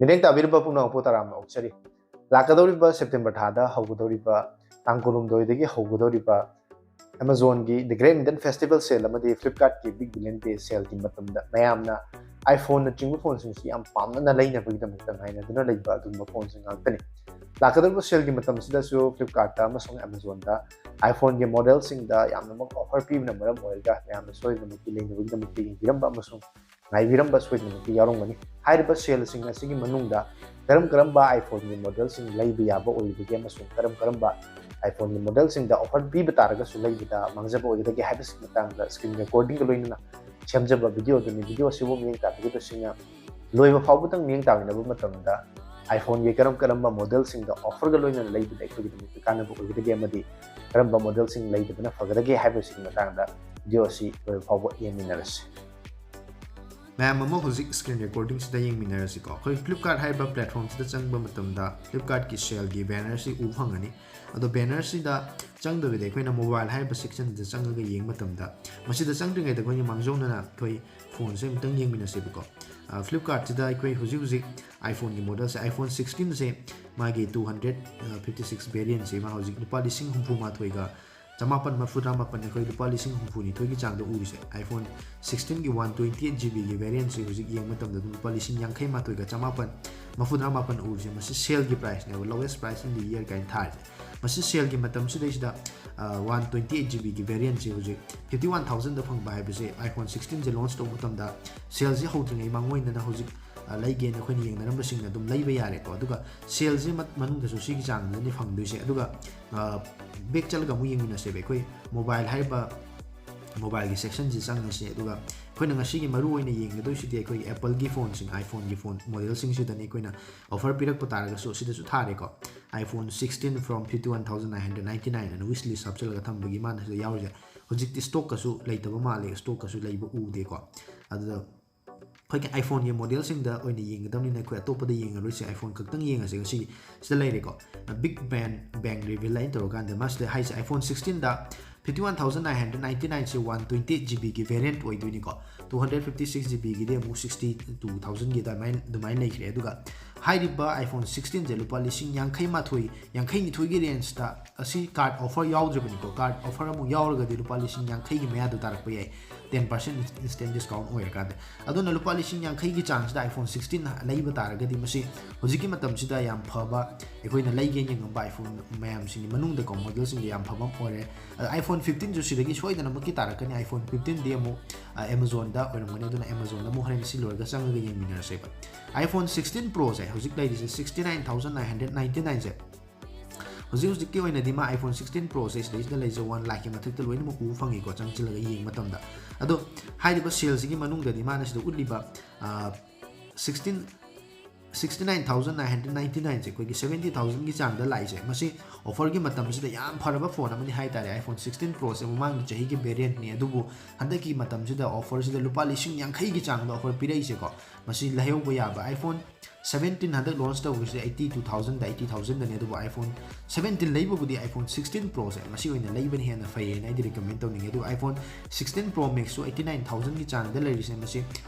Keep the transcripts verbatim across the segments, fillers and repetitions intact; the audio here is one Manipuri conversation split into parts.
ꯃꯤꯠꯌꯦꯡ ꯇꯥꯕꯤꯔꯤꯕ ꯄꯨꯝꯅꯃꯛꯄꯨ ꯇꯔꯥꯝꯅ ꯑꯣꯛꯆꯔꯤ꯫ ꯂꯥꯛꯀꯗꯧꯔꯤꯕ September ꯊꯥꯗ ꯍꯧꯒꯗꯧꯔꯤꯕ, ꯇꯥꯡ ꯀꯨꯟꯍꯨꯝꯗꯣꯏꯗꯒꯤ ꯍꯧꯒꯗꯧꯔꯤꯕ Amazonꯒꯤ The Great Indian Festival Sale ꯑꯃꯗꯤ Flipkartꯀꯤ Big Billion Day Saleꯒꯤ ꯃꯇꯝꯗ ꯃꯌꯥꯝꯅ iPhoneꯅꯆꯤꯡꯕ phoneꯁꯤꯡꯁꯤ ꯌꯥꯝ ꯄꯥꯝꯅꯅ ꯂꯩꯅꯕꯒꯤꯗꯃꯛꯇ ꯉꯥꯏꯅꯗꯨꯅ ꯂꯩꯕ ꯑꯗꯨꯒꯨꯝꯕ phoneꯁꯤꯡ ꯉꯥꯛꯇꯅꯤ꯫ ꯂꯥꯛꯀꯗꯧꯔꯤꯕ saleꯒꯤ ꯃꯇꯝ ꯑꯁꯤꯗꯁꯨ Flipkartꯇ ꯑꯃꯁꯨꯡ Amazonꯗ iPhoneꯒꯤ modelꯁꯤꯡꯗ ꯌꯥꯝꯅꯃꯛ offer ꯄꯤꯕꯅ ꯃꯔꯝ ꯑꯣꯏꯔꯒ ꯃꯌꯥꯝꯅ ꯁꯣꯏꯗꯅꯃꯛꯀꯤ ꯂꯩꯅꯕꯒꯤꯗꯃꯛꯇ ꯌꯦꯡꯕꯤꯔꯝꯕ ꯑꯃꯁꯨꯡ ꯉꯥꯏꯕꯤꯔꯝꯕ ꯁꯣꯏꯗꯅꯃꯛꯀꯤ ꯌꯥꯎꯔꯝꯒꯅꯤ꯫ ꯍꯥꯏꯔꯤꯕ saleꯁꯤꯡ ꯑꯁꯤꯒꯤ ꯃꯅꯨꯡꯗ ꯀꯔꯝ ꯀꯔꯝꯕ iPhoneꯒꯤ modelꯁꯤꯡ ꯂꯩꯕ ꯌꯥꯕ ꯑꯣꯏꯔꯤꯕꯒꯦ ꯑꯃꯁꯨꯡ ꯀꯔꯝ ꯀꯔꯝꯕ iPhoneꯒꯤ modelꯁꯤꯡꯗ offer ꯄꯤꯕ ꯇꯥꯔꯒꯁꯨ ꯂꯩꯕꯗ ꯃꯥꯡꯖꯕ ꯑꯣꯏꯒꯗꯒꯦ ꯍꯥꯏꯕꯁꯤꯒꯤ ꯃꯇꯥꯡꯗ screen recordingꯒ ꯂꯣꯏꯅꯅ ꯁꯦꯝꯖꯕ video ꯑꯗꯨꯅꯤ꯫ Video ꯑꯁꯤꯕꯨ ꯃꯤꯠꯌꯦꯡ ꯇꯥꯕꯤꯒꯗꯕꯁꯤꯡꯅ ꯂꯣꯏꯕ ꯐꯥꯎꯕꯗꯪ ꯃꯤꯠꯌꯦꯡ ꯇꯥꯃꯤꯟꯅꯕ ꯃꯇꯝꯗ iPhoneꯒꯤ ꯀꯔꯝ ꯀꯔꯝꯕ modelꯁꯤꯡꯗ offerꯒ ꯂꯣꯏꯅꯅ ꯂꯩꯕꯗ ꯑꯩꯈꯣꯏꯒꯤꯗꯃꯛꯇ ꯀꯥꯟꯅꯕ ꯑꯣꯏꯒꯗꯒꯦ ꯑꯃꯗꯤ ꯀꯔꯝꯕ modelꯁꯤꯡ ꯂꯩꯗꯕꯅ ꯐꯒꯗꯒꯦ ꯍꯥꯏꯕꯁꯤꯒꯤ ꯃꯇꯥꯡꯗ video ꯑꯁꯤ ꯂꯣꯏꯕ ꯐꯥꯎꯕ ꯌꯦꯡꯃꯤꯟꯅꯔꯁꯤ꯫ ꯃꯌꯥꯝ ꯑꯃ ꯍꯧꯖꯤꯛ screen recordingꯁꯤꯗ ꯌꯦꯡꯃꯤꯟꯅꯔꯁꯤꯀꯣ꯫ ꯑꯩꯈꯣꯏ Flipkart ꯍꯥꯏꯔꯤꯕ platformꯁꯤꯗ ꯆꯪꯕ ꯃꯇꯝꯗ Flipkartꯀꯤ saleꯒꯤ bannerꯁꯤ ꯎꯕ ꯐꯪꯒꯅꯤ꯫ ꯑꯗꯣ bannerꯁꯤꯗ ꯆꯪꯗꯕꯤꯗ ꯑꯩꯈꯣꯏꯅ mobile ꯍꯥꯏꯔꯤꯕ sectionꯁꯤꯗ ꯆꯪꯉꯒ ꯌꯦꯡꯕ ꯃꯇꯝꯗ, ꯃꯁꯤꯗ ꯆꯪꯗ꯭ꯔꯤꯉꯩꯗ ꯑꯩꯈꯣꯏꯅ ꯃꯥꯡꯖꯧꯅꯅ ꯑꯩꯈꯣꯏ phoneꯁꯦ ꯑꯃꯨꯛꯇꯪ ꯌꯦꯡꯃꯤꯟꯅꯁꯦꯕꯀꯣ꯫ ꯑ, Flipkartꯁꯤꯗ ꯑꯩꯈꯣꯏ ꯍꯧꯖꯤꯛ ꯍꯧꯖꯤꯛ iPhoneꯒꯤ modelꯁꯦ, iPhone sixteenꯁꯦ ꯃꯥꯒꯤ two hundred fifty six variantꯁꯦ ꯃꯥ ꯍꯧꯖꯤꯛ ꯂꯨꯄꯥ ꯂꯤꯁꯤꯡ ꯍꯨꯝꯐꯨ ꯃꯥꯊꯣꯏꯒ ꯆꯃꯥꯄꯟ ꯃꯔꯐꯨꯇꯔꯥ ꯃꯥꯄꯟ, ꯑꯩꯈꯣꯏ ꯂꯨꯄꯥ ꯂꯤꯁꯤꯡ ꯍꯨꯝꯐꯨ ꯅꯤꯊꯣꯏꯒꯤ ꯆꯥꯡꯗ ꯎꯔꯤꯁꯦ꯫ iPhone sixteenꯒꯤ one twenty eight GBꯒꯤ variantꯁꯦ ꯍꯧꯖꯤꯛ ꯌꯦꯡꯕ ꯃꯇꯝꯗ ꯑꯗꯨꯝ ꯂꯨꯄꯥ ꯂꯤꯁꯤꯡ ꯌꯥꯡꯈꯩ ꯃꯥꯊꯣꯏꯒ ꯆꯃꯥꯄꯟ ꯃꯔꯐꯨꯇꯔꯥ ꯃꯥꯄꯟ ꯎꯔꯤꯁꯦ, ꯃꯁꯤ saleꯒꯤ priceꯅꯦꯕ, lowest price in the year ꯀꯥꯏꯅ ꯊꯥꯔꯤꯁꯦ꯫ ꯃꯁꯤ saleꯒꯤ ꯃꯇꯝꯁꯤꯗꯩꯁꯤꯗ, ꯑ, one twenty eight GBꯒꯤ variantꯁꯦ ꯍꯧꯖꯤꯛ fifty one thousandꯗ ꯐꯪꯕ ꯍꯥꯏꯕꯁꯦ, iPhone sixteenꯁꯦ launch ꯇꯧꯕ ꯃꯇꯝꯗ saleꯁꯦ ꯍꯧꯗ꯭ꯔꯤꯉꯩ ꯃꯥꯡꯑꯣꯏꯅꯅ ꯍꯧꯖꯤꯛ, ꯑ, ꯂꯩꯒꯦꯅ ꯑꯩꯈꯣꯏꯅ ꯌꯦꯡꯅꯔꯝꯕꯁꯤꯡꯅ ꯑꯗꯨꯝ ꯂꯩꯕ ꯌꯥꯔꯦꯀꯣ꯫ ꯑꯗꯨꯒ saleꯁꯦ ꯃ-, ꯃꯅꯨꯡꯗꯁꯨ ꯁꯤꯒꯤ ꯆꯥꯡꯗꯨꯗꯅꯤ ꯐꯪꯗꯣꯏꯁꯦ꯫ ꯑꯗꯨꯒ, ꯑ, back ꯆꯠꯂꯒ ꯑꯃꯨꯛ ꯌꯦꯡꯃꯤꯟꯅꯁꯦꯕ꯫ ꯑꯩꯈꯣꯏ mobile ꯍꯥꯏꯔꯤꯕ mobileꯒꯤ sectionꯁꯤ ꯆꯪꯉꯁꯤ꯫ ꯑꯗꯨꯒ ꯑꯩꯈꯣꯏꯅ ꯉꯁꯤꯒꯤ ꯃꯔꯨ ꯑꯣꯏꯅ ꯌꯦꯡꯒꯗꯣꯏꯁꯤꯗꯤ ꯑꯩꯈꯣꯏꯒꯤ Appleꯒꯤ phoneꯁꯤꯡ, iPhoneꯒꯤ phone modelꯁꯤꯡꯁꯤꯗꯅꯤ ꯑꯩꯈꯣꯏꯅ offer ꯄꯤꯔꯛꯄ ꯇꯥꯔꯒꯁꯨ ꯁꯤꯗꯁꯨ ꯊꯥꯔꯦꯀꯣ꯫ iPhone sixteen from fifty one thousand nine hundred ninety nine ꯑꯅ wish list ꯍꯥꯞꯆꯤꯜꯂꯒ ꯊꯝꯕꯒꯤ ꯃꯥꯅ ꯁꯤꯗ ꯌꯥꯎꯔꯤꯁꯦ꯫ ꯍꯧꯖꯤꯛꯇꯤ stockꯀꯁꯨ ꯂꯩꯇꯕ ꯃꯥꯜꯂꯦ, stockꯀꯁꯨ ꯂꯩꯕ ꯎꯗꯦꯀꯣ꯫ ꯑꯗꯨꯗ ꯑꯩꯈꯣꯏꯒꯤ iPhoneꯒꯤ modelꯁꯤꯡꯗ ꯑꯣꯏꯅ ꯌꯦꯡꯒꯗꯕꯅꯤꯅ ꯑꯩꯈꯣꯏ ꯑꯇꯣꯞꯄꯗ ꯌꯦꯡꯉꯔꯣꯏꯁꯦ, iPhone ꯈꯛꯇꯪ ꯌꯦꯡꯉꯁꯦ ꯉꯁꯤꯒꯤ꯫ ꯁꯤꯗ ꯂꯩꯔꯦꯀꯣ, Big Bang, Bang Reveal ꯍꯥꯏꯅ ꯇꯧꯔꯀꯥꯟꯗ ꯃꯥꯁꯤꯗ ꯍꯥꯏꯁꯦ iPhone sixteenꯗ Fifty one thousand nine hundred ninety nine ꯁꯦ one twenty eight GB ꯒꯤ variant ꯑꯣꯏꯗꯣꯏꯅꯤꯀꯣ. Two hundred fifty six GB ꯒꯤꯗꯤ ꯑꯃꯨꯛ sixty two thousand ꯒꯤ ꯑꯗꯨꯃꯥꯏꯅ ꯑꯗꯨꯃꯥꯏꯅ ꯂꯩꯈ꯭ꯔꯦ꯫ ꯑꯗꯨꯒ ꯍꯥꯏꯔꯤꯕ iPhone sixteen ꯁꯦ ꯂꯨꯄꯥ ꯂꯤꯁꯤꯡ ꯌꯥꯡꯈꯩ ꯃꯥꯊꯣꯏ, ꯌꯥꯡꯈꯩ ꯅꯤꯊꯣꯏꯒꯤ range ꯇ, ꯑꯁꯤ card offer ꯌꯥꯎꯗ꯭ꯔꯤꯕꯅꯤꯀꯣ, card offer ꯑꯃꯨꯛ ꯌꯥꯎꯔꯒꯗꯤ ꯂꯨꯄꯥ ꯂꯤꯁꯤꯡ ꯌꯥꯡꯈꯩꯒꯤ ꯃꯌꯥꯗꯣ ꯇꯥꯔꯛꯄ ꯌꯥꯏ, ten percent instant discount ꯑꯣꯏꯔꯀꯥꯟꯗ꯫ ꯑꯗꯨꯅ ꯂꯨꯄꯥ ꯂꯤꯁꯤꯡ ꯌꯥꯡꯈꯩꯒꯤ ꯆꯥꯡꯁꯤꯗ iPhone sixteen ꯂꯩꯕ ꯇꯥꯔꯒꯗꯤ ꯃꯁꯤ ꯍꯧꯖꯤꯛꯀꯤ ꯃꯇꯝꯁꯤꯗ ꯌꯥꯝ ꯐꯕ, ꯑꯩꯈꯣꯏꯅ ꯂꯩꯒꯦ ꯌꯦꯡꯉꯝꯕ iPhone ꯃꯌꯥꯝꯁꯤꯡꯒꯤ ꯃꯅꯨꯡꯗꯀꯣ, model ꯁꯤꯡꯗ ꯌꯥꯝ ꯐꯕ ꯑꯃ ꯑꯣꯏꯔꯦ꯫ ꯑꯗ iPhone fifteen ꯁꯨ ꯁꯤꯗꯒꯤ ꯁꯣꯏꯗꯅꯃꯛꯀꯤ ꯇꯥꯔꯛꯀꯅꯤ꯫ iPhone fifteen ꯗꯤ ꯑꯃꯨꯛ, ꯑ, Amazon ꯗ ꯑꯣꯏꯔꯝꯒꯅꯤ꯫ ꯑꯗꯨꯅ Amazon ꯗ ꯑꯃꯨꯛ ꯍꯣꯔꯦꯟ ꯁꯤ ꯂꯣꯏꯔꯒ ꯆꯪꯉꯒ ꯌꯦꯡꯃꯤꯟꯅꯔꯁꯦꯕ꯫ iPhone sixteen Pro ꯁꯦ ꯍꯧꯖꯤꯛ ꯂꯩꯔꯤꯁꯦ sixty nine thousand nine hundred ninety nine ꯁꯦ, ꯍꯧꯖꯤꯛ ꯍꯧꯖꯤꯛꯀꯤ ꯑꯣꯏꯅꯗꯤ ꯃꯥ iPhone sixteen Pro ꯁꯦ ꯁꯤꯗꯩꯁꯤꯗ ꯂꯩꯖ one lakh ꯀꯤ ꯃꯊꯛꯇ ꯂꯣꯏꯅꯃꯛ ꯎꯕ ꯐꯪꯉꯤꯀꯣ, ꯆꯪꯁꯤꯜꯂꯒ ꯌꯦꯡꯕ ꯃꯇꯝꯗ꯫ ꯑꯗꯣ ꯍꯥꯏꯔꯤꯕ sale ꯁꯤꯒꯤ ꯃꯅꯨꯡꯗꯗꯤ ꯃꯥꯅ ꯁꯤꯗ ꯎꯠꯂꯤꯕ, ꯑ, sixteen, sixty nine thousand nine hundred ninety nine ꯁꯦ, ꯑꯩꯈꯣꯏꯒꯤ seventy thousand ꯒꯤ ꯆꯥꯡꯗ ꯂꯥꯛꯏꯁꯦ, ꯃꯁꯤ offer ꯒꯤ ꯃꯇꯝꯁꯤꯗ ꯌꯥꯝ ꯐꯔꯕ phone ꯑꯃꯅꯤ ꯍꯥꯏꯇꯥꯔꯦ꯫ iPhone sixteen Pro ꯁꯦ ꯃꯃꯥꯡꯒꯤ ꯆꯍꯤꯒꯤ variant ꯅꯤ, ꯑꯗꯨꯕꯨ ꯍꯟꯗꯛꯀꯤ ꯃꯇꯝꯁꯤꯗ offer ꯁꯤꯗ ꯂꯨꯄꯥ ꯂꯤꯁꯤꯡ ꯌꯥꯡꯈꯩꯒꯤ ꯆꯥꯡꯗ offer ꯄꯤꯔꯛꯏꯁꯦꯀꯣ, ꯃꯁꯤ ꯂꯩꯍꯧꯕ ꯌꯥꯕ꯫ iPhone seventeen ꯍꯟꯗꯛ launch ꯇꯧꯈꯤꯕꯁꯦ eighty two thousand ꯗ, eighty thousand ꯗꯅꯤ꯫ ꯑꯗꯨꯕꯨ iPhone seventeen ꯂꯩꯕꯕꯨꯗꯤ iPhone sixteen Pro ꯁꯦ ꯃꯁꯤ ꯑꯣꯏꯅ ꯂꯩꯕꯅ ꯍꯦꯟꯅ ꯐꯩꯌꯦꯅ ꯑꯩꯗꯤ recommend ꯇꯧꯅꯤꯡꯉꯤ꯫ ꯑꯗꯨꯒ iPhone sixteen Pro Max ꯁꯨ eighty nine thousand ꯒꯤ ꯆꯥꯡꯗ ꯂꯩꯔꯤꯁꯦ, ꯃꯁꯤ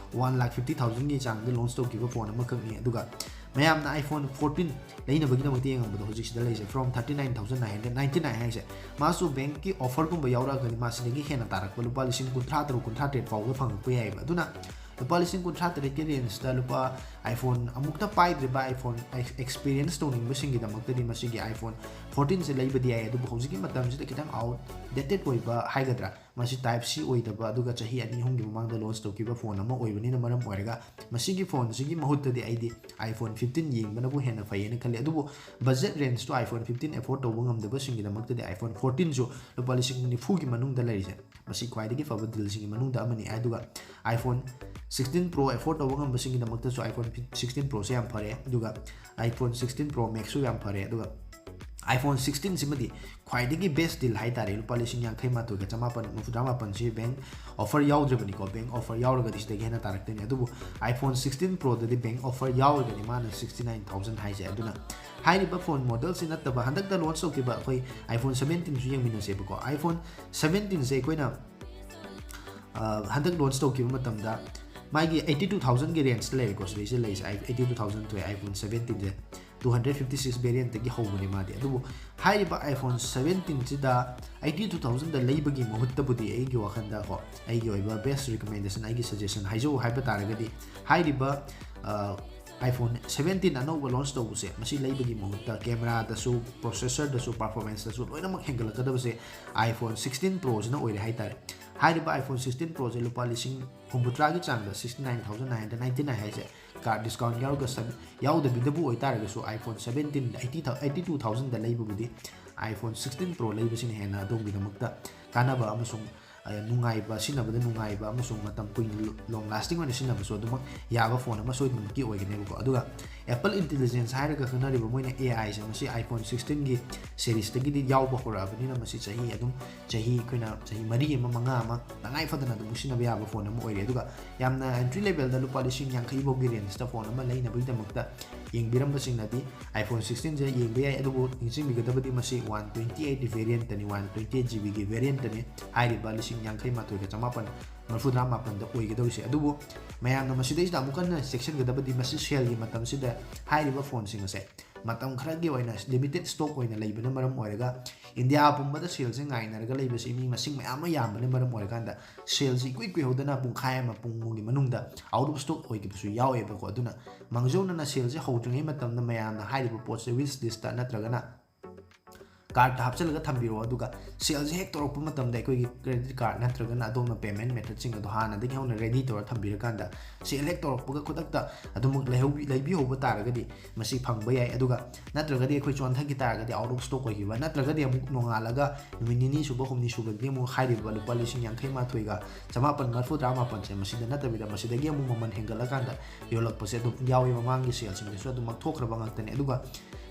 one lakh fifty thousand ꯒꯤ ꯆꯥꯡꯗ launch ꯇꯧꯈꯤꯕ phone ꯑꯃꯈꯛꯅꯤ꯫ ꯑꯗꯨꯒ ꯃꯌꯥꯝꯅ iPhone fourteen ꯂꯩꯅꯕꯒꯤꯗꯃꯛꯇ ꯌꯦꯡꯉꯝꯕꯗꯣ, ꯍꯧꯖꯤꯛ ꯁꯤꯗ ꯂꯩꯁꯦ, from thirty nine thousand nine hundred ninety nine ꯍꯥꯏꯁꯦ, ꯃꯥꯁꯨ bank ꯀꯤ offer ꯒꯨꯝꯕ ꯌꯥꯎꯔꯛꯑꯒꯗꯤ ꯃꯥ ꯁꯤꯗꯒꯤ ꯍꯦꯟꯅ ꯇꯥꯔꯛꯄ, ꯂꯨꯄꯥ ꯂꯤꯁꯤꯡ ꯀꯨꯟꯊ꯭ꯔꯥ ꯇꯔꯨꯛ, ꯀꯨꯟꯊ꯭ꯔꯥ ꯇꯔꯦꯠ ꯐꯥꯎꯕ ꯐꯪꯉꯛꯄ ꯌꯥꯏꯑꯕ꯫ ꯑꯗꯨꯅ ꯂꯨꯄꯥ ꯂꯤꯁꯤꯡ ꯀꯨꯟꯊ꯭ꯔꯥ ꯇꯔꯦꯠꯀꯤ range ꯇ ꯂꯨꯄꯥ iPhone ꯑꯃꯨꯛꯇ ꯄꯥꯏꯗ꯭ꯔꯤꯕ, iPhone ex-, experience ꯇꯧꯅꯤꯡꯕꯁꯤꯡꯒꯤꯗꯃꯛꯇꯗꯤ ꯃꯁꯤꯒꯤ iPhone fourteen ꯁꯦ ꯂꯩꯕꯗꯤ ꯌꯥꯏ꯫ ꯑꯗꯨꯕꯨ ꯍꯧꯖꯤꯛꯀꯤ ꯃꯇꯝꯁꯤꯗ ꯈꯤꯇꯪ outdated ꯑꯣꯏꯕ ꯍꯥꯏꯒꯗ꯭ꯔꯥ, ꯃꯁꯤ Type C ꯑꯣꯏꯗꯕ, ꯑꯗꯨꯒ ꯆꯍꯤ ꯑꯅꯤ ꯑꯍꯨꯝꯒꯤ ꯃꯃꯥꯡꯗ launch ꯇꯧꯈꯤꯕ phone ꯑꯃ ꯑꯣꯏꯕꯅꯤꯅ ꯃꯔꯝ ꯑꯣꯏꯔꯒ ꯃꯁꯤꯒꯤ phone ꯁꯤꯒꯤ ꯃꯍꯨꯠꯇꯗꯤ ꯑꯩꯗꯤ iPhone fifteen ꯌꯦꯡꯕꯅꯕꯨ ꯍꯦꯟꯅ ꯐꯩꯌꯦꯅ ꯈꯜꯂꯤ꯫ ꯑꯗꯨꯕꯨ budget range two iPhone fifteen afford ꯇꯧꯕ ꯉꯝꯗꯕꯁꯤꯡꯒꯤꯗꯃꯛꯇꯗꯤ iPhone fourteen ꯁꯨ ꯂꯨꯄꯥ ꯂꯤꯁꯤꯡ ꯅꯤꯐꯨꯒꯤ ꯃꯅꯨꯡꯗ ꯂꯩꯔꯤꯁꯦ, ꯃꯁꯤ ꯈ꯭ꯋꯥꯏꯗꯒꯤ ꯐꯕ deal ꯁꯤꯡꯒꯤ ꯃꯅꯨꯡꯗ ꯑꯃꯅꯤ꯫ ꯑꯗꯨꯒ iPhone sixteen Pro afford ꯇꯧꯕ ꯉꯝꯕꯁꯤꯡꯒꯤꯗꯃꯛꯇꯁꯨ iPhone sixteen Pro ꯁꯦ ꯌꯥꯝ ꯐꯔꯦ, ꯑꯗꯨꯒ iPhone sixteen Pro Max ꯁꯨ ꯌꯥꯝ ꯐꯔꯦ, ꯑꯗꯨꯒ iPhone sixteen ꯁꯤꯃꯗꯤ ꯈ꯭ꯋꯥꯏꯗꯒꯤ best deal ꯍꯥꯏꯇꯥꯔꯦ꯫ ꯂꯨꯄꯥ ꯂꯤꯁꯤꯡ ꯌꯥꯡꯈꯩ ꯃꯥꯊꯣꯏꯒ ꯆꯃꯥꯄꯟ ꯃꯔꯤꯐꯨꯇꯔꯥ ꯃꯥꯄꯟꯁꯤ bank offer ꯌꯥꯎꯗ꯭ꯔꯕꯅꯤꯀꯣ, bank offer ꯌꯥꯎꯔꯒꯗꯤ ꯁꯤꯗꯒꯤ ꯍꯦꯟꯅ ꯇꯥꯔꯛꯇꯣꯏꯅꯤ꯫ ꯑꯗꯨꯕꯨ iPhone sixteen Proꯗꯗꯤ bank offer ꯌꯥꯎꯔꯒꯅꯤ ꯃꯥꯅ sixty nine thousand ꯍꯥꯏꯁꯦ꯫ ꯑꯗꯨꯅ ꯍꯥꯏꯔꯤꯕ phone modelꯁꯤ ꯅꯠꯇꯕ ꯍꯟꯗꯛꯇ launch ꯇꯧꯈꯤꯕ ꯑꯩꯈꯣꯏ iPhone seventeenꯁꯨ ꯌꯦꯡꯃꯤꯟꯅꯁꯦꯕꯀꯣ꯫ iPhone seventeenꯁꯦ ꯑꯩꯈꯣꯏꯅ ꯍꯟꯗꯛ launch ꯇꯧꯈꯤꯕ ꯃꯇꯝꯗ ꯃꯥꯒꯤ eighty two thousandꯒꯤ rangeꯇ ꯂꯩꯔꯦꯀꯣ꯫ ꯁꯤꯗꯩꯁꯤꯗ ꯂꯩꯔꯤꯁꯦ eighty two thousand ꯊꯣꯛꯑꯦ iPhone seventeenꯁꯦ꯫ Two hundred fifty six variantꯇꯒꯤ ꯍꯧꯕꯅꯦ ꯃꯥꯗꯤ꯫ ꯑꯗꯨꯕꯨ ꯍꯥꯏꯔꯤꯕ iPhone seventeenꯁꯤꯗ eighty two thousandꯗ ꯂꯩꯕꯒꯤ ꯃꯍꯨꯠꯇꯕꯨꯗꯤ ꯑꯩꯒꯤ ꯋꯥꯈꯜꯗ ꯀꯣ, ꯑꯩꯒꯤ ꯑꯣꯏꯕ best recommendation, ꯑꯩꯒꯤ suggestion ꯍꯥꯏꯖꯧ ꯍꯥꯏꯕ ꯇꯥꯔꯒꯗꯤ, ꯍꯥꯏꯔꯤꯕ iPhone seventeen ꯑꯅꯧꯕ launch ꯇꯧꯕꯁꯦ, ꯃꯁꯤ ꯂꯩꯕꯒꯤ ꯃꯍꯨꯠꯇ cameraꯗꯁꯨ, processorꯗꯁꯨ, performanceꯇꯁꯨ ꯂꯣꯏꯅꯃꯛ ꯍꯦꯟꯒꯠꯂꯛꯀꯗꯕꯁꯦ iPhone sixteen Proꯁꯤꯅ ꯑꯣꯏꯔꯦ ꯍꯥꯏꯇꯥꯔꯦ꯫ ꯍꯥꯏꯔꯤꯕ iPhone sixteen Proꯁꯦ ꯂꯨꯄꯥ ꯂꯤꯁꯤꯡ ꯍꯨꯝꯐꯨꯇꯔꯥꯒꯤ ꯆꯥꯡꯗ, sixty nine thousand nine hundred ninety nine ꯍꯥꯏꯁꯦ, card discount ꯌꯥꯎꯔꯒ ꯁꯕ-, ꯌꯥꯎꯗꯕꯤꯗꯕꯨ ꯑꯣꯏꯇꯥꯔꯒꯁꯨ iPhone seventeenꯗ eighty thou-, eighty two thousandꯗ ꯂꯩꯕꯕꯨꯗꯤ iPhone sixteen Pro ꯂꯩꯕꯁꯤꯅ ꯍꯦꯟꯅ ꯑꯗꯣꯝꯒꯤꯗꯃꯛꯇ ꯀꯥꯟꯅꯕ ꯑꯃꯁꯨꯡ ꯅꯨꯡꯉꯥꯏꯕ, ꯁꯤꯖꯤꯟꯅꯕꯗ ꯅꯨꯡꯉꯥꯏꯕ ꯑꯃꯁꯨꯡ ꯃꯇꯝ ꯀꯨꯏꯅ long lasting ꯑꯣꯏꯅ ꯁꯤꯖꯤꯟꯅꯕꯁꯨ ꯑꯗꯨꯃꯛ ꯌꯥꯕ phone ꯑꯃ ꯁꯣꯏꯗꯅꯃꯛꯀꯤ ꯑꯣꯏꯒꯅꯦꯕꯀꯣ꯫ ꯑꯗꯨꯒ Apple Intelligence ꯍꯥꯏꯔꯒ ꯈꯪꯅꯔꯤꯕ ꯃꯣꯏꯅ AIꯁꯦ, ꯃꯁꯤ iPhone sixteenꯒꯤ seriesꯇꯒꯤꯗꯤ ꯌꯥꯎꯕ ꯍꯧꯔꯛꯑꯕꯅꯤꯅ ꯃꯁꯤ ꯆꯍꯤ ꯑꯗꯨꯝ, ꯆꯍꯤ ꯑꯩꯈꯣꯏꯅ ꯆꯍꯤ ꯃꯔꯤ ꯑꯃ, ꯃꯉꯥ ꯑꯃ ꯇꯉꯥꯏ ꯐꯗꯅ ꯑꯗꯨꯝ ꯁꯤꯖꯤꯟꯅꯕ ꯌꯥꯕ phone ꯑꯃ ꯑꯣꯏꯔꯦ꯫ ꯑꯗꯨꯒ ꯌꯥꯝꯅ entry levelꯗ ꯂꯨꯄꯥ ꯂꯤꯁꯤꯡ ꯌꯥꯡꯈꯩ ꯐꯥꯎꯒꯤ rangeꯇ phone ꯑꯃ ꯂꯩꯅꯕꯒꯤꯗꯃꯛꯇ ꯌꯦꯡꯕꯤꯔꯝꯕꯁꯤꯡꯅꯗꯤ iPhone sixteenꯁꯦ ꯌꯦꯡꯕ ꯌꯥꯏ꯫ ꯑꯗꯨꯕꯨ ꯅꯤꯡꯁꯤꯡꯕꯤꯒꯗꯕꯗꯤ ꯃꯁꯤ one twenty eight variantꯇꯅꯤ, one twenty eight GBꯒꯤ variantꯇꯅꯤ꯫ ꯍꯥꯏꯔꯤꯕ ꯂꯤꯁꯤꯡ ꯌꯥꯡꯈꯩ ꯃꯥꯊꯣꯏꯒ ꯆꯃꯥꯄꯟ ꯃꯔꯤꯐꯨꯇꯔꯥ ꯃꯥꯄꯟꯗ ꯑꯣꯏꯒꯗꯧꯔꯤꯁꯦ꯫ ꯑꯗꯨꯕꯨ ꯃꯌꯥꯝꯅ ꯃꯁꯤꯗꯩꯁꯤꯗ ꯑꯃꯨꯛ ꯍꯟꯅ ꯆꯦꯛꯁꯤꯟꯒꯗꯕꯗꯤ ꯃꯁꯤ saleꯒꯤ ꯃꯇꯝꯁꯤꯗ ꯍꯥꯏꯔꯤꯕ phoneꯁꯤꯡ ꯑꯁꯦ ꯃꯇꯝ ꯈꯔꯒꯤ ꯑꯣꯏꯅ limited stock ꯑꯣꯏꯅ ꯂꯩꯕꯅ ꯃꯔꯝ ꯑꯣꯏꯔꯒ India ꯄꯨꯝꯕꯗ saleꯁꯦ ꯉꯥꯏꯅꯔꯒ ꯂꯩꯕꯁꯤ ꯃꯤ ꯃꯁꯤꯡ ꯃꯌꯥꯝ ꯑꯃ ꯌꯥꯝꯕꯅ ꯃꯔꯝ ꯑꯣꯏꯔꯀꯥꯟꯗ saleꯁꯤ ꯏꯀꯨꯏ ꯀꯨꯏꯍꯧꯗꯅ ꯄꯨꯡꯈꯥꯏ ꯑꯃ, ꯄꯨꯡ ꯑꯃꯒꯤ ꯃꯅꯨꯡꯗ out of stock ꯑꯣꯏꯈꯤꯕꯁꯨ ꯌꯥꯎꯋꯦꯕꯀꯣ꯫ ꯑꯗꯨꯅ ꯃꯥꯡꯖꯧꯅꯅ saleꯁꯦ ꯍꯧꯗ꯭ꯔꯤꯉꯩ ꯃꯇꯝꯗ ꯃꯌꯥꯝꯅ ꯍꯥꯏꯔꯤꯕ ꯄꯣꯠꯁꯦ wish listꯇ ꯅꯠꯇ꯭ꯔꯒꯅ cardꯇ ꯍꯥꯞꯆꯤꯜꯂꯒ ꯊꯝꯕꯤꯔꯛꯑꯣ꯫ ꯑꯗꯨꯒ saleꯁꯦ ꯍꯦꯛ ꯇꯧꯔꯛꯄ ꯃꯇꯝꯗ ꯑꯩꯈꯣꯏꯒꯤ credit card ꯅꯠꯇ꯭ꯔꯒꯅ ꯑꯗꯣꯝꯅ payment methodꯁꯤꯡ ꯑꯗꯣ ꯍꯥꯟꯅꯗꯒꯤ ꯍꯧꯅ ready ꯇꯧꯔ ꯊꯝꯕꯤꯔꯀꯥꯟꯗ sale ꯍꯦꯛ ꯇꯧꯔꯛꯄꯒ ꯈꯨꯗꯛꯇ ꯑꯗꯨꯃꯛ ꯂꯩꯍꯧꯕꯤ-, ꯂꯩꯕꯤꯍꯧꯕ ꯇꯥꯔꯒꯗꯤ ꯃꯁꯤ ꯐꯪꯕ ꯌꯥꯏ꯫ ꯑꯗꯨꯒ ꯅꯠꯇ꯭ꯔꯒꯗꯤ ꯑꯩꯈꯣꯏ ꯆꯣꯟꯊꯈꯤ ꯇꯥꯔꯒꯗꯤ, out of stock ꯑꯣꯏꯈꯤꯕ, ꯅꯠꯇ꯭ꯔꯒꯗꯤ ꯑꯃꯨꯛ ꯅꯣꯡꯉꯥꯜꯂꯒ ꯅꯨꯃꯤꯠ ꯅꯤꯅꯤ ꯁꯨꯕ, ꯍꯨꯝꯅꯤ ꯁꯨꯕꯗꯗꯤ ꯑꯃꯨꯛ ꯍꯥꯏꯔꯤꯕ ꯂꯨꯄꯥ ꯂꯤꯁꯤꯡ ꯌꯥꯡꯈꯩ ꯃꯥꯊꯣꯏꯒ ꯆꯃꯥꯄꯟ ꯃꯔꯤꯐꯨꯇꯔꯥ ꯃꯥꯄꯟꯁꯦ ꯃꯁꯤꯗ ꯅꯠꯇꯕꯤꯗ ꯃꯁꯤꯗꯒꯤ ꯑꯃꯨꯛ ꯃꯃꯜ ꯍꯦꯟꯒꯠꯂꯀꯥꯟꯗ ꯌꯣꯜꯂꯛꯄꯁꯦ ꯑꯗꯨꯝ ꯌꯥꯎꯏ꯫ ꯃꯃꯥꯡꯒꯤ saleꯁꯤꯡꯗꯁꯨ ꯑꯗꯨꯃꯛ ꯊꯣꯛꯈ꯭ꯔꯕ ꯉꯥꯛꯇꯅꯤ꯫ ꯑꯗꯨꯒ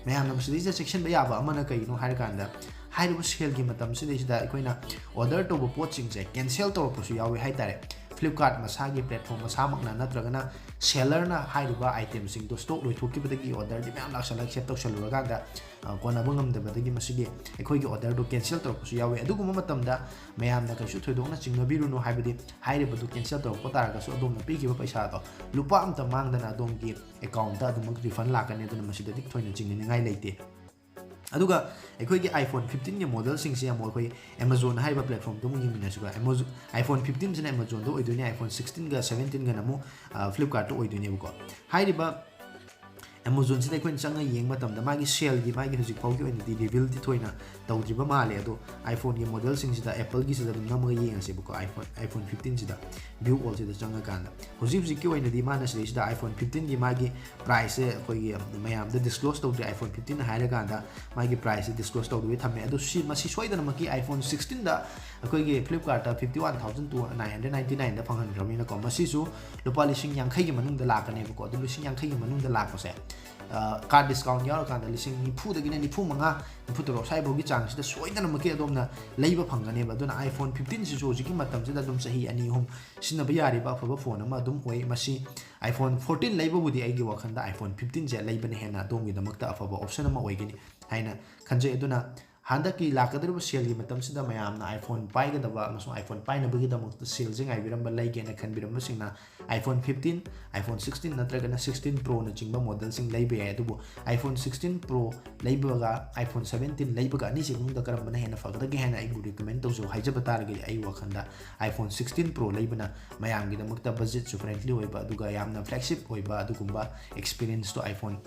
ꯃꯌꯥꯝꯅ ꯃꯁꯤꯗꯩꯁꯤꯗ ꯆꯦꯛꯁꯤꯟꯕ ꯌꯥꯕ ꯑꯃꯅ ꯀꯩꯅꯣ ꯍꯥꯏꯔꯀꯥꯟꯗ, ꯍꯥꯏꯔꯤꯕ saleꯒꯤ ꯃꯇꯝꯁꯤꯗꯩꯁꯤꯗ ꯑꯩꯈꯣꯏꯅ order ꯇꯧꯕ ꯄꯣꯠꯁꯤꯡꯁꯦ cancel ꯇꯧꯔꯛꯄꯁꯨ ꯌꯥꯎꯏ ꯍꯥꯏꯇꯥꯔꯦ꯫ Flipkart ꯃꯁꯥꯒꯤ platform ꯃꯁꯥꯃꯛꯅ ꯅꯠꯇ꯭ꯔꯒꯅ sellerꯅ ꯍꯥꯏꯔꯤꯕ itemꯁꯤꯡꯗꯣ stock ꯂꯣꯏꯊꯣꯛꯈꯤꯕꯗꯒꯤ orderꯗꯤ ꯃꯌꯥꯝ ꯂꯥꯛꯁꯜꯂꯒ accept ꯇꯧꯁꯜꯂꯨꯔꯀꯥꯟꯗ, ꯑ, ꯀꯣꯟꯅꯕ ꯉꯝꯗꯕꯗꯒꯤ ꯃꯁꯤꯒꯤ ꯑꯩꯈꯣꯏꯒꯤ orderꯗꯣ cancel ꯇꯧꯔꯛꯄꯁꯨ ꯌꯥꯎꯏ꯫ ꯑꯗꯨꯒꯨꯝꯕ ꯃꯇꯝꯗ ꯃꯌꯥꯝꯅ ꯀꯩꯁꯨ ꯊꯣꯏꯗꯣꯛꯅ ꯆꯤꯡꯅꯕꯤꯔꯨꯅꯨ, ꯍꯥꯏꯕꯗꯤ ꯍꯥꯏꯔꯤꯕꯗꯨ cancel ꯇꯧꯔꯛꯄ ꯇꯥꯔꯒꯁꯨ ꯑꯗꯣꯝꯅ ꯄꯤꯈꯤꯕ ꯄꯩꯁꯥꯗꯣ ꯂꯨꯄꯥ ꯑꯝꯇ ꯃꯥꯡꯗꯅ ꯑꯗꯣꯝꯒꯤ accountꯇ ꯑꯗꯨꯃꯛ refund ꯂꯥꯛꯀꯅꯤ꯫ ꯑꯗꯨꯅ ꯃꯁꯤꯗꯗꯤ ꯊꯣꯏꯅ ꯆꯤꯡꯅꯅꯤꯡꯉꯥꯏ ꯂꯩꯇꯦ꯫ ꯑꯗꯨꯒ ꯑꯩꯈꯣꯏꯒꯤ iPhone fifteenꯒꯤ modelꯁꯤꯡꯁꯦ ꯑꯃꯨꯛ ꯑꯩꯈꯣꯏ Amazon ꯍꯥꯏꯔꯤꯕ platformꯗ ꯑꯃꯨꯛ ꯌꯦꯡꯃꯤꯟꯅꯁꯤꯀꯣ꯫ Amazon, iPhone fifteenꯁꯤꯅ Amazonꯗ ꯑꯣꯏꯗꯣꯏꯅꯤ, iPhone sixteenꯒ seventeenꯒꯅ ꯑꯃꯨꯛ, ꯑ, Flipkartꯇ ꯑꯣꯏꯗꯣꯏꯅꯦꯕꯀꯣ꯫ ꯍꯥꯏꯔꯤꯕ Amazonꯁꯤꯗ ꯑꯩꯈꯣꯏꯅ ꯆꯪꯉ ꯌꯦꯡꯕ ꯃꯇꯝꯗ ꯃꯥꯒꯤ saleꯒꯤ, ꯃꯥꯒꯤ ꯍꯧꯖꯤꯛ ꯐꯥꯎꯒꯤ ꯑꯣꯏꯅꯗꯤ revealꯗꯤ ꯊꯣꯏꯅ ꯇꯧꯗ꯭ꯔꯤꯕ ꯃꯥꯜꯂꯦ꯫ ꯑꯗꯣ iPhoneꯒꯤ modelꯁꯤꯡꯁꯤꯗ, Appleꯒꯤꯁꯤꯗ ꯑꯗꯨꯝ ꯅꯝꯃꯒ ꯌꯦꯡꯉꯁꯦꯕꯀꯣ, iPhone, iPhone fifteenꯁꯤꯗ view allꯁꯤꯗ ꯆꯪꯉꯀꯥꯟꯗ꯫ ꯍꯧꯖꯤꯛ ꯍꯧꯖꯤꯛꯀꯤ ꯑꯣꯏꯅꯗꯤ ꯃꯥꯅ ꯁꯤꯗꯩꯁꯤꯗ iPhone fifteenꯒꯤ ꯃꯥꯒꯤ priceꯁꯦ ꯑꯩꯈꯣꯏꯒꯤ ꯃꯌꯥꯝꯗ disclose ꯇꯧꯗ꯭ꯔꯤ꯫ iPhone fifteen ꯍꯥꯏꯔꯀꯥꯟꯗ ꯃꯥꯒꯤ priceꯁꯦ disclose ꯇꯧꯗꯕꯤ ꯊꯝꯃꯦ꯫ ꯑꯗꯣ ꯁꯤ, ꯃꯁꯤ ꯁꯣꯏꯗꯅꯃꯛꯀꯤ iPhone sixteenꯗ ꯑꯩꯈꯣꯏꯒꯤ Flipkartꯇ fifty one thousand nine hundred ninety nineꯗ ꯐꯪꯍꯟꯈ꯭ꯔꯕꯅꯤꯅꯀꯣ, ꯃꯁꯤꯁꯨ ꯂꯨꯄꯥ ꯂꯤꯁꯤꯡ ꯌꯥꯡꯈꯩꯒꯤ ꯃꯅꯨꯡꯗ ꯂꯥꯛꯀꯅꯦꯕꯀꯣ꯫ ꯑꯗꯨ ꯂꯤꯁꯤꯡ ꯌꯥꯡꯈꯩꯒꯤ ꯃꯅꯨꯡꯗ ꯂꯥꯛꯄꯁꯦ, ꯑ, card discount ꯌꯥꯎꯔꯀꯥꯟꯗ ꯂꯤꯁꯤꯡ ꯅꯤꯐꯨꯗꯒꯤꯅ ꯅꯤꯐꯨ ꯃꯉꯥ, ꯅꯤꯐꯨ ꯇꯔꯨꯛ ꯁ꯭ꯋꯥꯏꯐꯥꯎꯒꯤ ꯆꯥꯡꯁꯤꯗ ꯁꯣꯏꯗꯅꯃꯛꯀꯤ ꯑꯗꯣꯝꯅ ꯂꯩꯕ ꯐꯪꯒꯅꯦꯕ꯫ ꯑꯗꯨꯅ iPhone fifteenꯁꯤꯁꯨ ꯍꯧꯖꯤꯛꯀꯤ ꯃꯇꯝꯁꯤꯗ ꯑꯗꯨꯝ ꯆꯍꯤ ꯑꯅꯤ ꯑꯍꯨꯝ ꯁꯤꯖꯤꯟꯅꯕ ꯌꯥꯔꯤꯕ ꯑꯐꯕ phone ꯑꯃ ꯑꯗꯨꯝ ꯑꯣꯏ꯫ ꯃꯁꯤ iPhone fourteen ꯂꯩꯕꯕꯨꯗꯤ ꯑꯩꯒꯤ ꯋꯥꯈꯜꯗ iPhone fifteenꯁꯦ ꯂꯩꯕꯅ ꯍꯦꯟꯅ ꯑꯗꯣꯝꯒꯤꯗꯃꯛꯇ ꯑꯐꯕ option ꯑꯃ ꯑꯣꯏꯒꯅꯤ ꯍꯥꯏꯅ ꯈꯟꯖꯩ꯫ ꯑꯗꯨꯅ ꯍꯟꯗꯛꯀꯤ ꯂꯥꯛꯀꯗꯧꯔꯤꯕ saleꯒꯤ ꯃꯇꯝꯁꯤꯗ ꯃꯌꯥꯝꯅ iPhone ꯄꯥꯏꯒꯗꯕ ꯑꯃꯁꯨꯡ iPhone ꯄꯥꯏꯅꯕꯒꯤꯗꯃꯛꯇ saleꯁꯦ ꯉꯥꯏꯕꯤꯔꯝꯕ, ꯂꯩꯒꯦꯅ ꯈꯟꯕꯤꯔꯝꯕꯁꯤꯡꯅ iPhone fifteen, iPhone sixteen ꯅꯠꯇ꯭ꯔꯒꯅ sixteen Proꯅꯆꯤꯡꯕ modelꯁꯤꯡ ꯂꯩꯕ ꯌꯥꯏ꯫ ꯑꯗꯨꯕꯨ iPhone sixteen Pro ꯂꯩꯕꯒ iPhone seventeen ꯂꯩꯕꯒ ꯑꯅꯤꯁꯤ ꯃꯅꯨꯡꯗ ꯀꯔꯝꯕꯅ ꯍꯦꯟꯅ ꯐꯒꯗꯒꯦ ꯍꯥꯏꯅ ꯑꯩꯕꯨ recommend ꯇꯧꯖꯧ ꯍꯥꯏꯖꯕ ꯇꯥꯔꯒꯗꯤ, ꯑꯩ ꯋꯥꯈꯜꯗ iPhone sixteen Pro ꯂꯩꯕꯅ ꯃꯌꯥꯝꯒꯤꯗꯃꯛꯇ budgetꯁꯨ friendly ꯑꯣꯏꯕ, ꯑꯗꯨꯒ ꯌꯥꯝꯅ flagship ꯑꯣꯏꯕ ꯑꯗꯨꯒꯨꯝꯕ experienceꯇꯣ iPhone,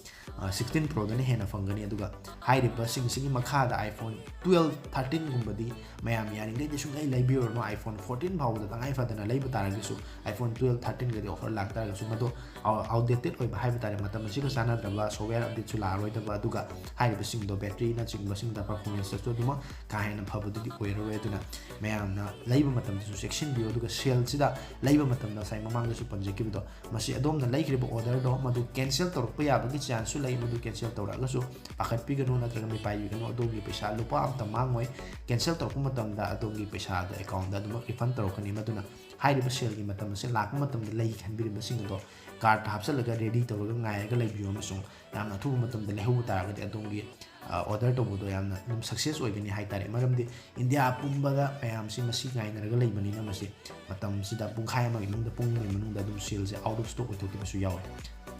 ꯑ, sixteen Proꯗꯅ ꯍꯦꯟꯅ ꯐꯪꯒꯅꯤ꯫ ꯑꯗꯨꯒ ꯍꯥꯏꯔꯤꯕꯁꯤꯡꯁꯤꯒꯤ ꯃꯈꯥꯗ iPhone twelve thirteen ꯒꯨꯝꯕꯗꯤ ꯃꯌꯥꯝ ꯌꯥꯔꯤꯉꯩꯗꯤ ꯁꯨꯡꯂꯩ ꯂꯩꯕꯤꯔꯨꯔꯅꯨ꯫ iPhone fourteen ꯐꯥꯎꯕꯗ ꯇꯉꯥꯏ ꯐꯗꯅ ꯂꯩꯕ ꯇꯥꯔꯒꯁꯨ, iPhone twelve thirteen ꯒꯗꯤ offer ꯂꯥꯛꯇꯥꯔꯒꯁꯨ, ꯃꯗꯣ outdated ꯑꯣꯏꯕ ꯍꯥꯏꯕ ꯇꯥꯔꯦ, ꯃꯇꯝ ꯑꯁꯤꯒ ꯆꯥꯟꯅꯗ꯭ꯔꯕ, software updateꯁꯨ ꯂꯥꯛꯑꯔꯣꯏꯗꯕ, ꯑꯗꯨꯒ ꯍꯥꯏꯔꯤꯕꯁꯤꯡꯗꯣ batteryꯅꯆꯤꯡꯕꯁꯤꯡꯗ performanceꯇꯁꯨ ꯑꯗꯨꯃꯛ ꯀꯥ ꯍꯦꯟꯅ ꯐꯕꯗꯨꯗꯤ ꯑꯣꯏꯔꯔꯣꯏ꯫ ꯑꯗꯨꯅ ꯃꯌꯥꯝꯅ ꯂꯩꯕ ꯃꯇꯝꯗꯁꯨ ꯆꯦꯛꯁꯤꯟꯕꯤꯌꯨ꯫ ꯑꯗꯨꯒ saleꯁꯤꯗ ꯂꯩꯕ ꯃꯇꯝꯗ ꯉꯁꯥꯏ ꯃꯃꯥꯡꯗꯁꯨ ꯄꯟꯖꯈꯤꯕꯗꯣ, ꯃꯁꯤ ꯑꯗꯣꯝꯅ ꯂꯩꯈ꯭ꯔꯤꯕ orderꯗꯣ ꯃꯗꯨ cancel ꯇꯧꯔꯛꯄ ꯌꯥꯕꯒꯤ chanceꯁꯨ ꯂꯩ꯫ ꯃꯗꯨ cancel ꯇꯧꯔꯛꯑꯒꯁꯨ ꯄꯥꯈꯠꯄꯤꯒꯅꯨ, ꯅꯠꯇ꯭ꯔꯒ ꯃꯤꯄꯥꯏꯕꯤꯒꯅꯨ꯫ ꯑꯗꯣꯝꯒꯤ ꯄꯩꯁꯥ ꯂꯨꯄꯥ ꯑꯃꯇ ꯃꯥꯡꯉꯣꯏ꯫ Cancel ꯇꯧꯔꯛꯄ ꯃꯇꯝꯗ ꯑꯗꯣꯝꯒꯤ ꯄꯩꯁꯥ ꯑꯗꯣ accountꯗ ꯑꯗꯨꯃꯛ refund ꯇꯧꯔꯛꯀꯅꯤ꯫ ꯃꯗꯨꯅ ꯍꯥꯏꯔꯤꯕ saleꯒꯤ ꯃꯇꯝ ꯑꯁꯤ ꯂꯥꯛꯄ ꯃꯇꯝꯗ ꯂꯩ ꯈꯟꯕꯤꯔꯤꯕꯁꯤꯡ ꯑꯗꯣ cart ꯍꯥꯞꯆꯤꯜꯂꯒ ready ꯇꯧꯔꯒ ꯉꯥꯏꯔꯒ ꯂꯩꯕꯤꯌꯨ, ꯑꯃꯁꯨꯡ ꯌꯥꯝꯅ ꯑꯊꯨꯕ ꯃꯇꯝꯗ ꯂꯩꯍꯧꯕ ꯇꯥꯔꯒꯗꯤ ꯑꯗꯣꯝꯒꯤ, ꯑ, order ꯇꯧꯕꯗꯣ ꯌꯥꯝꯅ ꯑꯗꯨꯝ success ꯑꯣꯏꯒꯅꯤ ꯍꯥꯏꯇꯥꯔꯦ꯫ ꯃꯔꯝꯗꯤ ꯏꯟꯗꯤꯌꯥ ꯄꯨꯝꯕꯗ ꯃꯌꯥꯝꯁꯤ ꯃꯁꯤ ꯉꯥꯏꯅꯔꯒ ꯂꯩꯕꯅꯤꯅ, ꯃꯁꯤ ꯃꯇꯝꯁꯤꯗ ꯄꯨꯡꯈꯥꯏ ꯑꯃꯒꯤ ꯃꯅꯨꯡꯗ, ꯄꯨꯡ ꯑꯃꯒꯤ ꯃꯅꯨꯡꯗ ꯑꯗꯨꯝ saleꯁꯦ out of stock ꯑꯣꯏꯊꯣꯛꯈꯤꯕꯁꯨ ꯌꯥꯎꯋꯦ꯫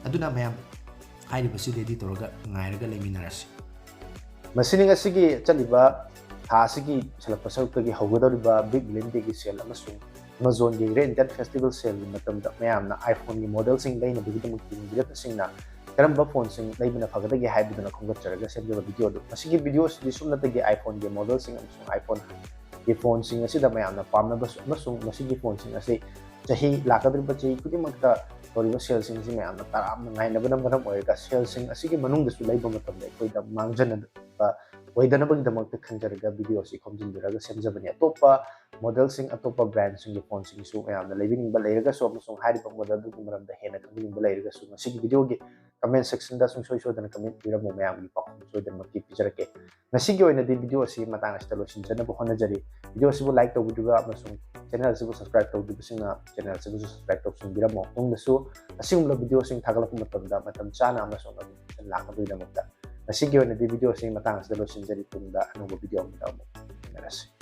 ꯑꯗꯨꯅ ꯃꯌꯥꯝ ꯍꯥꯏꯔꯤꯕꯁꯤ ready ꯇꯧꯔꯒ ꯉꯥꯏꯔꯒ ꯂꯩꯃꯤꯟꯅꯔꯁꯤ꯫ ꯃꯁꯤꯅꯤ ꯉꯁꯤꯒꯤ ꯆꯠꯂꯤꯕ ꯊꯥ ꯑꯁꯤꯒꯤ ꯁꯤꯜꯂꯛꯄ ꯁꯔꯨꯛꯇꯒꯤ ꯍꯧꯒꯗꯧꯔꯤꯕ Big Billion Dayꯒꯤ sale ꯑꯃꯁꯨꯡ Amazonꯒꯤ Year End Festival saleꯒꯤ ꯃꯇꯝꯗ ꯃꯌꯥꯝꯅ iPhoneꯒꯤ modelꯁꯤꯡ ꯂꯩꯅꯕꯒꯤꯗꯃꯛ ꯌꯦꯡꯕꯤꯔꯛꯄꯁꯤꯡꯅ ꯀꯔꯝꯕ phoneꯁꯤꯡ ꯂꯩꯕꯅ ꯐꯒꯗꯒꯦ ꯍꯥꯏꯕꯗꯨꯅ ꯈꯣꯝꯒꯠꯆꯔꯒ ꯁꯦꯝꯖꯕ videoꯗꯨ꯫ ꯃꯁꯤꯒꯤ video ꯑꯁꯤꯗꯤ ꯁꯨꯞꯅꯇꯒꯤ iPhoneꯒꯤ modelꯁꯤꯡ ꯑꯃꯁꯨꯡ iPhoneꯒꯤ phoneꯁꯤꯡ ꯑꯁꯤꯗ ꯃꯌꯥꯝꯅ ꯄꯥꯝꯅꯕ ꯑꯃꯁꯨꯡ ꯃꯁꯤꯒꯤ phoneꯁꯤꯡ ꯑꯁꯤ ꯆꯍꯤ, ꯂꯥꯛꯀꯗꯧꯔꯤꯕ ꯆꯍꯤ ꯈꯨꯗꯤꯡꯃꯛꯇ ꯇꯧꯔꯤꯕ saleꯁꯤꯡ ꯑꯁꯤ ꯃꯌꯥꯝꯅ ꯇꯔꯥꯝꯅ ꯉꯥꯏꯅꯕꯅ ꯃꯔꯝ ꯑꯣꯏꯔꯒ saleꯁꯤꯡ ꯑꯁꯤꯒꯤ ꯃꯅꯨꯡꯗꯁꯨ ꯂꯩꯕ ꯃꯇꯝꯗ ꯑꯩꯈꯣꯏꯗ ꯃꯥꯡꯖꯅꯕ ꯑꯣꯏꯗꯅꯕꯒꯤꯗꯃꯛꯇ ꯈꯟꯖꯔꯒ video ꯑꯁꯤ ꯈꯣꯝꯖꯤꯟꯖꯔꯒ ꯁꯦꯝꯖꯕꯅꯤ꯫ ꯑꯇꯣꯞꯄ modelꯁꯤꯡ, ꯑꯇꯣꯞꯄ brandꯁꯤꯡꯒꯤ phoneꯁꯤꯡꯁꯨ ꯃꯌꯥꯝꯅ ꯂꯩꯕꯤꯅꯤꯡꯕ ꯂꯩꯔꯒꯁꯨ ꯑꯃꯁꯨꯡ ꯍꯥꯏꯔꯤꯕ model ꯑꯗꯨꯒꯤ ꯃꯔꯝꯗ ꯍꯦꯟꯅ ꯈꯪꯕꯤꯅꯤꯡꯕ ꯂꯩꯔꯒꯁꯨ ꯃꯁꯤꯒꯤ videoꯒꯤ comment sectionꯗ ꯁꯨꯡꯁꯣꯏ ꯁꯣꯏꯗꯅ comment ꯄꯤꯔꯝꯃꯨ꯫ ꯃꯌꯥꯝꯒꯤ ꯄꯥꯎꯈꯨꯝ ꯁꯣꯏꯗꯅꯃꯛꯀꯤ ꯄꯤꯖꯔꯛꯀꯦ꯫ ꯉꯁꯤꯒꯤ ꯑꯣꯏꯅꯗꯤ video ꯑꯁꯤ ꯃꯇꯥꯡ ꯑꯁꯤꯗ ꯂꯣꯏꯁꯤꯟꯖꯅꯕ ꯍꯣꯠꯅꯖꯔꯤ꯫ Video ꯑꯁꯤꯕꯨ like ꯇꯧꯕꯤꯗꯨꯅ ꯑꯃꯁꯨꯡ channel ꯑꯁꯤꯕꯨ subscribe ꯇꯧꯗ꯭ꯔꯤꯕꯁꯤꯡꯅ channel ꯑꯁꯤꯕꯨꯁꯨ subscribe ꯇꯧꯁꯤꯟꯕꯤꯔꯝꯃꯨ꯫ ꯃꯇꯨꯡꯗꯁꯨ ꯑꯁꯤꯒꯨꯝꯕ video ꯁꯤꯡ ꯊꯥꯒꯠꯂꯛꯄ ꯃꯇꯝꯗ ꯃꯇꯝ ꯆꯥꯅ ꯑꯃꯁꯨꯡ notification ꯂꯥꯛꯅꯕꯒꯤꯗꯃꯛꯇ꯫ ꯉꯁꯤꯒꯤ ꯑꯣꯏꯅꯗꯤ video ꯑꯁꯤ ꯃꯇꯥꯡ ꯑꯁꯤꯗ ꯂꯣꯏꯁꯤꯟꯖꯔꯤ꯫ ꯇꯨꯡꯗ ꯑꯅꯧꯕ video ꯑꯃꯗ ꯑꯃꯨꯛ ꯊꯦꯡꯅꯔꯁꯤ꯫